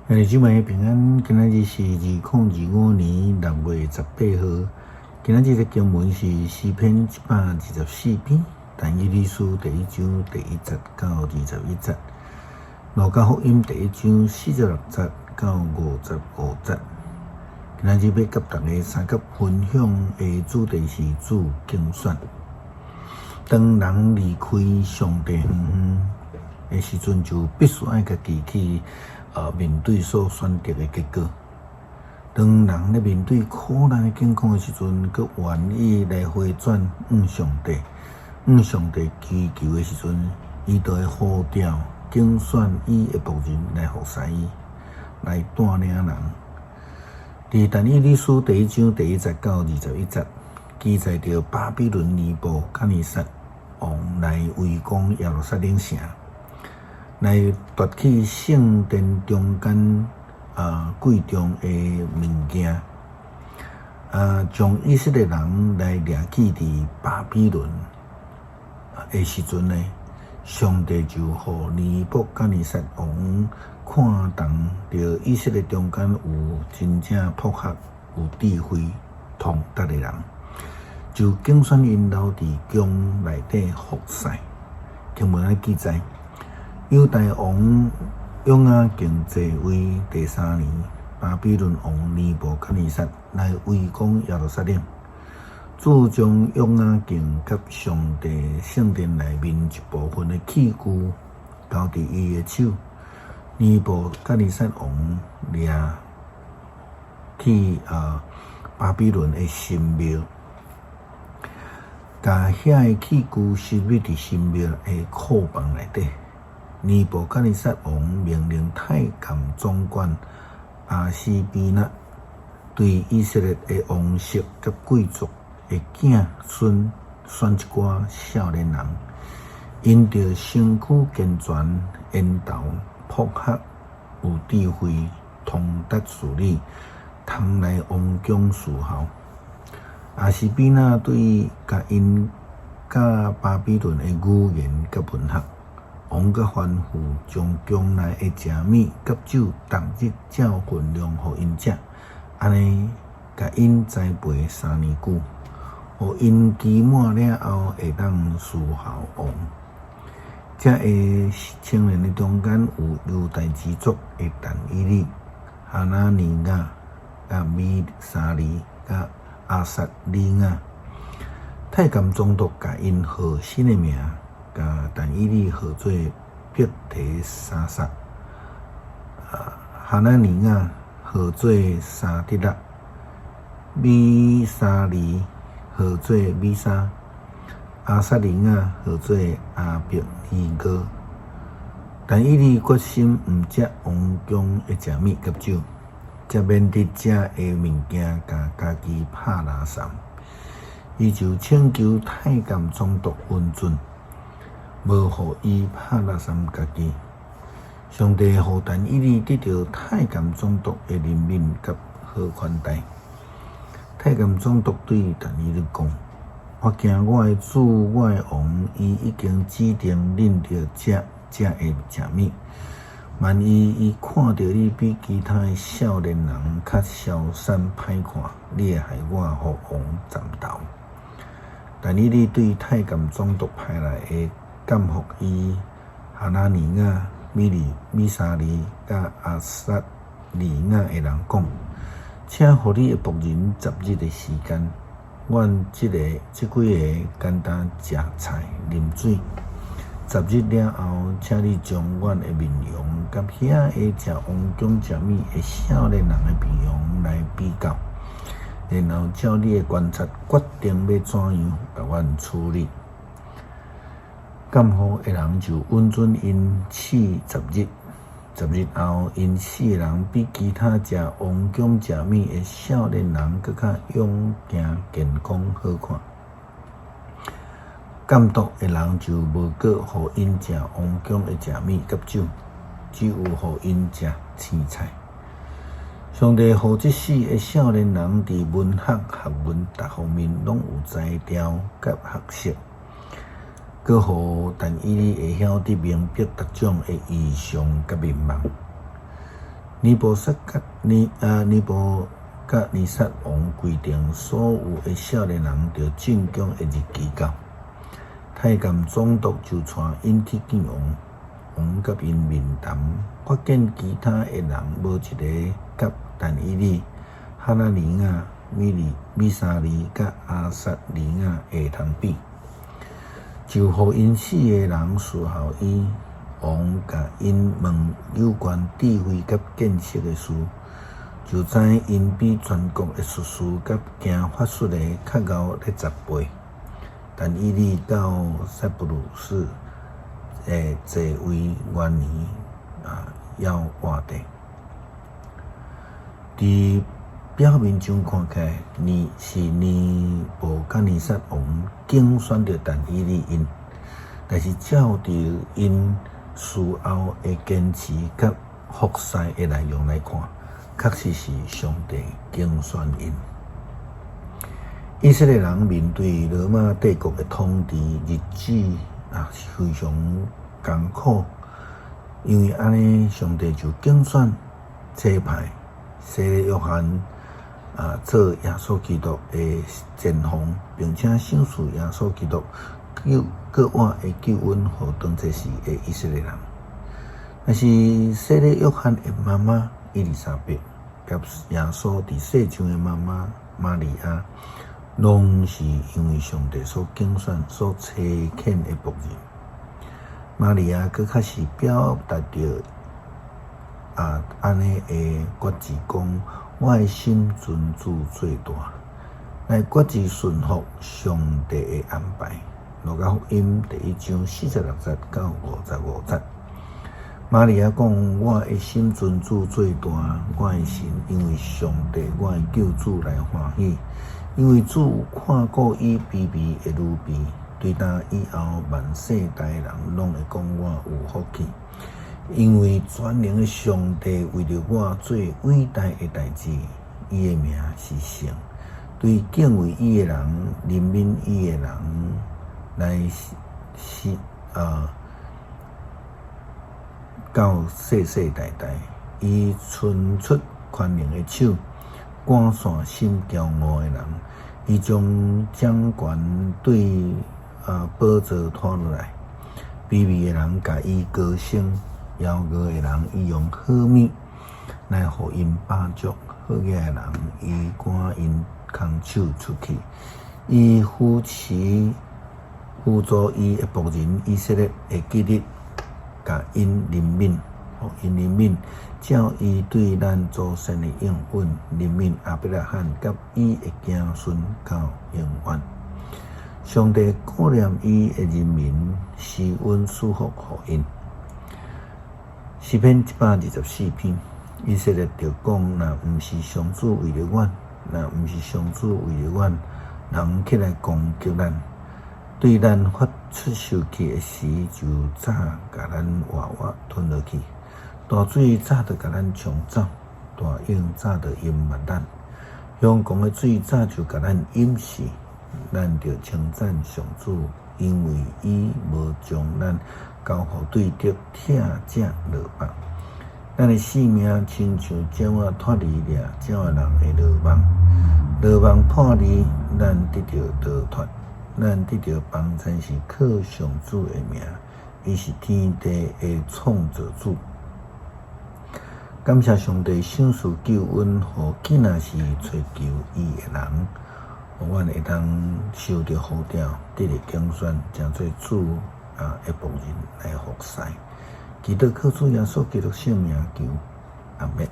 兄弟姊妹平安，今仔日是2025年6月18號。今仔日的經文是詩篇124篇，但以理書第一章第一節到21節，路加福音第一章46節到55節。今仔日欲佮大家相佮分享的主題是主揀選。當人離開上帝遠遠的時陣，就必須愛家己去面對所選擇的結果。當人咧面對苦難的境況的時陣，閣願意來回轉向上帝，向上帝祈求的時陣，伊就會呼召揀選伊的僕人來服侍伊，來帶領人。佇但以理書第一章第一節到21節，記載著巴比倫尼布甲尼撒王來圍攻耶路撒冷城，來奪去聖殿中間貴重的物件，將以色列人來掠去佇巴比倫的時陣呢，上帝就予尼布甲尼撒王看重著以色列中間有真正博學、有智慧、通達的人，就揀選𪜶留佇宮內底服侍。經文來記載，猶大王約雅敬在位第三年，巴比倫王尼布甲尼撒來圍攻耶路撒冷，主將約雅敬佮上帝聖殿內面一部分的器具交佇伊的手。尼布甲尼撒王掠去巴比倫的神廟，共遐个器具收入佇神廟的庫房內底。尼布甲尼撒王命令太監總管阿斯比納對以色列的王室佮貴族的囝孫選一寡少年人，𪜶著身軀健全、緣投、博學、有智慧、通達事理，通來王宮侍候。阿斯比納對共𪜶教巴比倫的語言佮文學。王閣吩咐將宮內的食物佮酒，逐日照份量予𪜶食，按呢共𪜶栽培3年久，予𪜶期滿了後會當侍候王。這个青年的中間有猶大支族的但以理、哈拿尼雅、佮米沙利、佮亞撒利雅。太監總督共𪜶號新的名。共但以理號做伯提沙撒，哈拿尼雅號做沙得勒，米沙利號做米沙，亞撒利雅號做亞伯尼歌。但以理決心毋食王宮的食物佮酒，才免得這个物件共家己拍垃圾。伊就請求太監總督允准，無予伊拍垃圾家己。上帝予但以理得著太監總督的憐憫佮好款待。太監總督對但以理講：我驚我的主，我的王，伊已經指定恁著食這个食物。萬一伊看著你比其他的少年人較痟散歹看，你會害我予王斬頭。但以理對太監總督派來的降服伊哈拿尼雅、米利、米沙利、佮亞撒利雅的人講：請予你的僕人十日的時間，阮這个這幾个簡單食菜、啉水。十日了後，請你將阮的面容佮遐个食王宮食物的少年人的面容來比較，然後照你的觀察決定欲怎樣共阮處理。降服的人就允准𪜶試十日，十日後，𪜶四个人比其他食王宮食物的少年人閣較勇健健康好看。監督的人就無閣予𪜶食王宮的食物佮酒，只有予𪜶食青菜。上帝予這四个少年人佇文學、學問逐方面攏有才調佮學識。閣予但以理會曉得明白逐種的異象佮面貌。尼布甲尼撒王規定，所有的少年人著進宮的日期到。太監總督就帶𪜶去見王，王佮𪜶面談，發現其他的人無一个佮但以理、哈拿尼雅、米沙利佮亞撒利雅會通比，就予𪜶四个人侍候伊。王共𪜶問有關智慧佮見識的事，就知𪜶比全國的術士佮行法術的較𠢕咧10倍。但以理到塞浦路斯的在位元年猶活著。佇表面上看起來，是尼布甲尼撒王揀選著但以理𪜶，但是照著𪜶事後的堅持佮服侍的內容來看，確實是上帝揀選𪜶。以色列人面對羅馬帝國的統治，日子是非常艱苦，因為按呢，上帝就揀選差派洗禮約翰做耶穌基督的前鋒，並且賞賜耶穌基督救閣活的救恩予當這時的以色列人。但是洗禮約翰的媽媽伊麗莎白，佮耶穌佇世上的媽媽瑪利亞，攏是因為上帝所揀選、所差遣的僕人。瑪利亞閣較是表達著按呢的決志講：我的心尊主做大，來決志順服上帝的安排。路加福音第一章46節到55節。瑪利亞講：我的心尊主做大，我的神因為上帝我的救主來歡喜，因為主看顧伊卑微的女婢，對今以後萬世代人攏會講我有福氣，因為全能的上帝為著我做偉大的代誌，伊的名是聖。對敬畏伊的人、憐憫伊的人來是到世世代代，伊伸出寬容的手，趕散心驕傲的人，伊將掌權對寶座拖落來，卑微的人共伊高升，枵餓的人伊用好物來予𪜶飽足，好額的人伊趕𪜶空手出去，伊扶持輔助伊的僕人以色列會記得共𪜶憐憫，予𪜶憐憫，照伊對咱祖先的應允，憐憫亞伯拉罕佮伊的子孫到永遠。上帝顧念伊的人民，施恩賜福予𪜶。詩篇124篇，以色列就講：若毋是上主為著阮，若毋是上主為著阮，人起來攻擊咱，對咱發出受氣的時，就早共咱活活吞落去。大水早就共咱沖走，大湧早就淹沒咱。凶狂的水早就共咱淹死。咱著稱讚上主，因為伊無將咱交予對敵拆者蘿蔔。咱的性命親像鳥仔脫離掠鳥仔人的羅網，羅網破裂，咱得著逃脫。咱得著幫贊是靠上主的名，伊是天地的創造主。感謝上帝賞賜救恩，予囝若是揣求伊的人，予阮會當受著呼召，得著揀選，成做主的僕人來服侍。祈禱靠主耶穌基督聖名求，阿們。